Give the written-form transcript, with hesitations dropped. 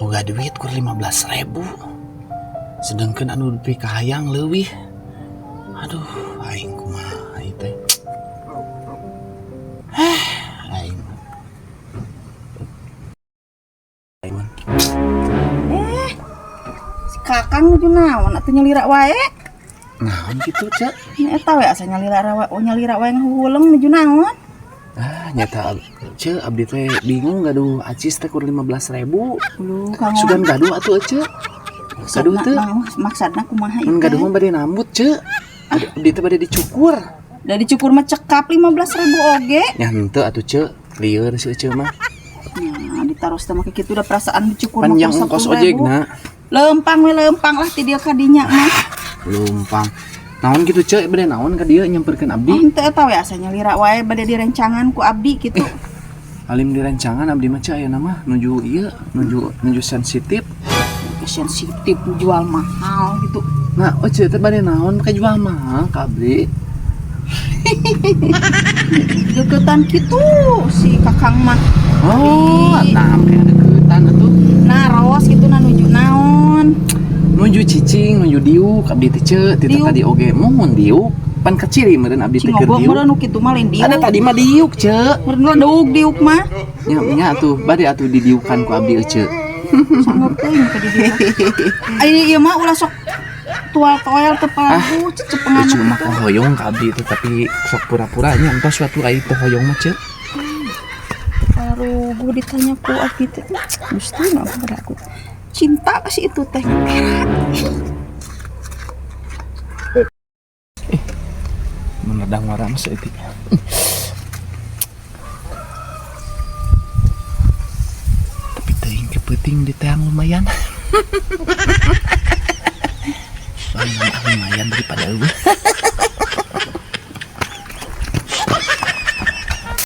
Boga duit kur 15.000. Sedangkan anu dipikahayang leuwih. Aduh, aing kumaha ieu teh. Aing. Si Kakang nuju naon atuh nyalira wae? Naon kitu, Cek? Nya eta we asa nyalira wae, oh nyalira wae ngahuhuleng nuju naon? Ah, nyata Cek, abdi teh bingung gaduh acis teh kur 15.000. Lu Kang. Sugan gaduh atuh, Cek. Gaduh teu? Maksudna kumaha ieu? Mun gaduh mah bade nambut, Cek. Abdi teh bade dicukur. Da dicukur mah cekap 15.000 oge. Nya henteu atuh, Cek. Lieur si Cek mah. Nya ditaros teh make kitu da perasaan dicukur mah Panjang kur ongkos 10.000. ojekna. Lempang we lempang lah ti dieu ka dinya mah. Lumpang. Naon kitu, Cek? Bade naon ka dieu nyamperkeun abdi? Oh, henteu eta we asa nyalira wae bade direncangan ku abdi kitu. Alim direncangan abdi mah, Cek, ayeuna mah nuju ieu, nuju nuju sensitif. Sensitif jual mahal gitu. Nah, oh Cek teh bade naon make jual mahal ka abdi? Deketan kitu si Kakang mah. Oh, nah make deketan atuh. Nah, raos kitu na nuju naon? Nuju cicing, nuju diuk abdi teh, Cek. Teu Diuk. tadi oge mun diuk. Pan kaciri meureun abdi teh keur Cingobok diuk. meureun nu kitu mah lain diuk. Ada tadi mah diuk, Cek. Meureun deuk diuk mah. Nya nya atuh, bade atuh didiukan ku abdi, Cek. Sanggup teuing ka didieu. Ai ieu mah ulah sok tual-toel teu pagu cecepengan Lucu mah kitu. Hoyong ka abdi teh, tapi sok pura-pura nya entos suatu ai teu hoyong mah, Cek. Baru gue ditanya ku abdi teh. Gusti mah aku cinta kasih itu teh. Menedang waram saeutik. Tapi teuing ke peuting di teang lumayan. Wah, lumayan daripada eueuh.